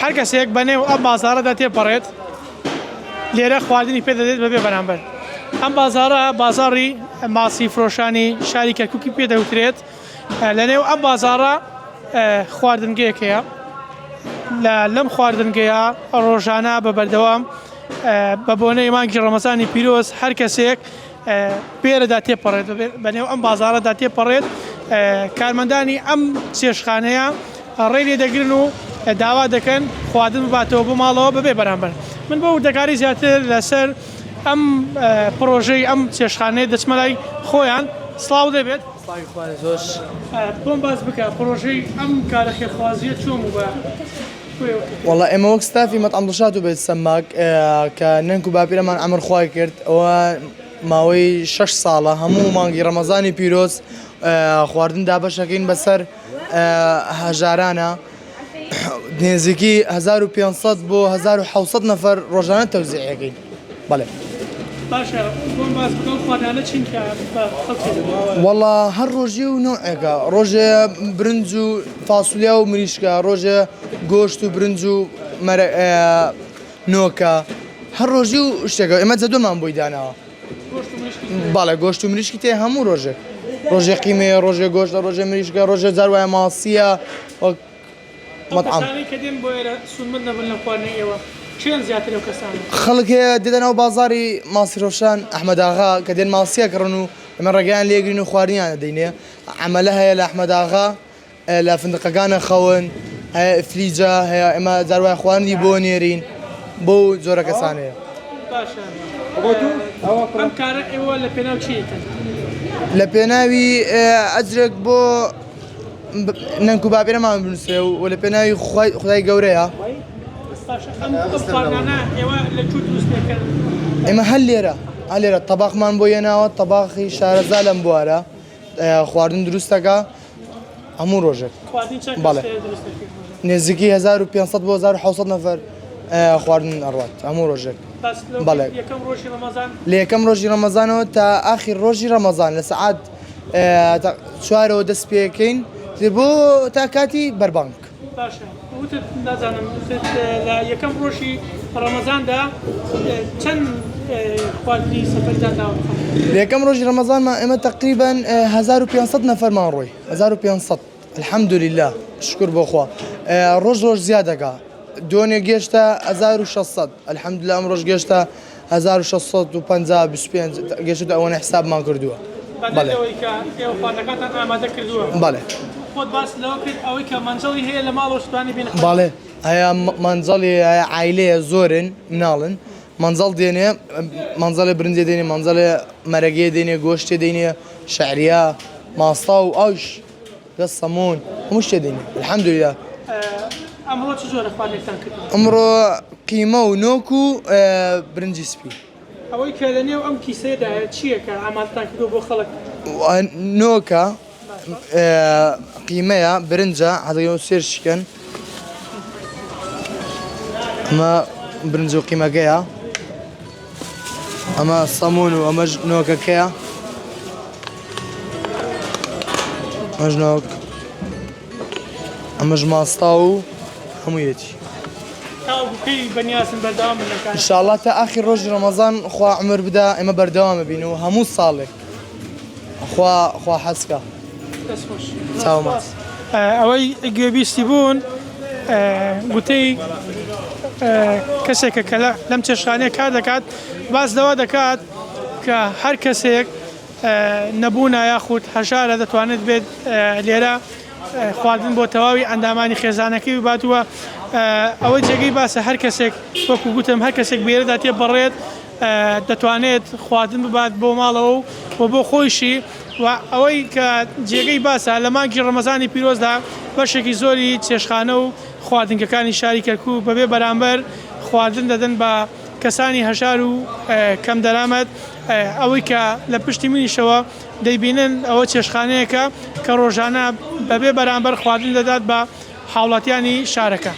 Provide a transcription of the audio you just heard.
هەر کەسێک بەنێو ئەم بازاڕەدا تێپەڕێت لێرە خواردنی پێ دەدرێت بەبێ بەرامبەر. ئەم بازاڕە بازاڕی ماسی فرۆشانی شاری کەرکوکی پێ دەوترێت. لەنێو ئەم بازاڕە خواردنگەیەک هەیە. لە لەم خواردنگەیە ڕۆژانە بە بەردەوام بە بۆنەی مانگی ڕەمەزانی پیرۆز هەر کەسێک بێرەدا تێپەڕێت بەنێو ئەم بازاڕەدا تێپەڕێت کارمەندانی ئەم چێشخانەیە ڕێی لێ دەگرن و داوا دەکەن خواردن بباتەوە بۆ ماڵەوە بەبێ بەرامبەر من بۆ وردەکاری زیاتر لەسەر ئەم پرۆژەی ئەم چێشخانەیە دەچمە لای خۆیان سڵاو دەبێت بۆم باس بکە پرۆژەی ئەم کارە خێرخوازیە چۆن بوو بە وەڵا ئێمە وەک ستافی مەتعەم دڵشاد و بەیت سەماک کە نەنک و باپیرەمان عەمر خوای کرد ئەوە ماوەی شەش ساڵە هەموو مانگی ڕەمەزانی پیرۆز خواردن دابەشەکەین بەسەر هەژارانە نێزیکی 1500 بۆ 1600 نەفەر ڕۆژانە تەوزیعەکەین بەڵێ. باشە بۆم باس بکە ئەو خواردنانە چین کە بە خەڵکی دەدەن؟ وەڵا هەر ڕۆژێ و نەوعێکە ڕۆژێ برنج و فاسولیا و مریشکە ڕۆژێ گۆشت و برنج و مەرە نۆکە هەر ڕۆژی و شتێکە ئێمە جەدوەمان بۆی داناوە گۆشت و مریشکی تێ؟ بەڵێ گۆشت و مریشکی تێ هەموو ڕۆژێک ڕۆژێ قیمەیە ڕۆژێ گۆشتە ڕۆژێ مریشکە ڕۆژێ جار وایە ماسیە وەک ئەو مەتعەم. کەسانەی کە دێن بۆ ئێرە سوودمەند دەبن لەم خواردنەی ئێوە کێن زیاتر لەو کەسانە؟ خەڵک هەیە دێتە ناو بازاڕی ماسیفرۆشان ئەحمەداغا کە دێن ماسی ئەکڕن و ئێمە ڕێگەیان لێگرین و خواردنیان ئەدەینێ عەمەلە هەیە لە ئەحمەداغا لە فندقەکان ئەخەون هەیە ئفلیجە هەیە ئێمە جار وایە خواردنی بۆ نێرین بۆ جۆرە کەسانەیە. باشە ئەم کارە ئێوە لە پێناو چی ئەیکەن؟ لە پێناوی ئەجرێک بۆ نەنک و باپیرەمان بنووسێ و لە پێناوی خوای خودای گەورەیە. باشە ئەم خواردنانە ئێوە لە کوێ دروست دەکەن؟ ئێمە هەر لێرە هەر لێرە تەباخمان بۆ هێناوە تەباخی شارەزا لەم بوارە خواردن دروست دەکا هەموو ڕۆژێک خواردنی چەند کەس بەڵێ دروست دەکەن؟ نزیکی 1500 بۆ 1600 نەفەر خواردن ئەڕوات هەموو ڕۆژێک بەس لەو بەڵێ یەکەم ڕۆژی ڕەمەزان لە یەکەم ڕۆژی ڕەمەزانەوە تا ئاخیر ڕۆژی ڕەمەزان لە سەعات چوارەوە دەست پێکەین بۆ تا کاتی بەربانگ. باشە وتت نازانم وتت لە یەکەم ڕۆژی ڕەمەزاندا چەند خواردنی سەفەریتان داوە بە خەڵک؟ لە یەکەم ڕۆژی ڕەمەزانمان ئێمە تەقریبەن 1500 نەفەرمان ڕۆی 1500 الحمدللە شوکر بۆ خوا ڕۆژ ڕۆژ زیاد دەکا دوێنێ گێشتە 1600 الحمدللە ئەمڕۆش گێشتە 1650 25 گەشتە ئەوەنە حسابمان کردووە. بەدەر لەوەی کە ئێوە خواردنەکانتان ئامادە کردووە. بەڵێ. خۆت باست لەوە کرد ئەوەی کە مەنجەڵی هەیە لە ماڵەوە شتوانی بێنە خواردن. بەڵێ هەیە مەنجەڵی هەیە عایلەیە زۆرن مناڵن مەنجەڵ دێنێ مەنجەڵێ برنجێ دێنێ مەنجەڵێ مەرەگێ دێنێ گۆشتێ دێنێ شەعریە ماستاو و ئاویش لە سەمون هەموو شتێ دێنێ الحمدللە. ئەمڕۆ چ جۆرە خواردنێکتان کردووە؟ ئەمڕۆ قیمە و نۆک و برنجی سپی. ئەوەی کە لە نێو ئەم کیسەیەدایە چییە کە ئامادەتان کردووە بۆ خەڵک؟ نۆکە، قیمەیە، برنجە، حەزەکەن سێرچی کەن. ئەمە برنج و قیمەکەیە. ئەمە سەمون و ئەمەش نۆکەکەیە. ئەمەش نۆک. ئەمەش ماستاو و هەموویەتی. تاوەکو کەی بەنیازن بەردەوام بن لەم کارە؟ ئینشاڵڵا تا ئاخیر ڕۆژی ڕەمەزان خوا عومر بدا ئێمە بەردەوام ئەبین و هەموو ساڵێک خوا خوا حەز کا. دەست خۆش. چاو ماچ. ئەوەی گوێبیستی بوون گوتەی کەسێکە کە لەم چێشتخانەیە کار دەکات باس لەوە دەکات کە هەر کەسێک نەبوونە یاخود هەژارە دەتوانێت بێت لێرە خواردن بۆ تەواوی ئەندامانی خێزانەکەی ببات و ئەوەی جێگەی باسە هەر کەسێک وەکو گوتم هەر کەسێک بێرەدا تێپەڕێت دەتوانێت خواردن ببات بۆ ماڵەوە و بۆ خۆیشی و ئەوەی کە جێگەی باسە لە مانگی ڕەمەزانی پیرۆزدا بەشێکی زۆری چێشخانە و خواردنگەکانی شاری کەرکوک بەبێ بەرامبەر خواردن دەدەن بە کەسانی هەژار و کەمدەرامەت ئەوەی کە لە پشتی منیشەوە دەیبینن ئەوە چێشتخانەیەکە کە ڕۆژانە بەبێ بەرامبەر خواردن دەدات بە هاوڵاتیانی شارەکە.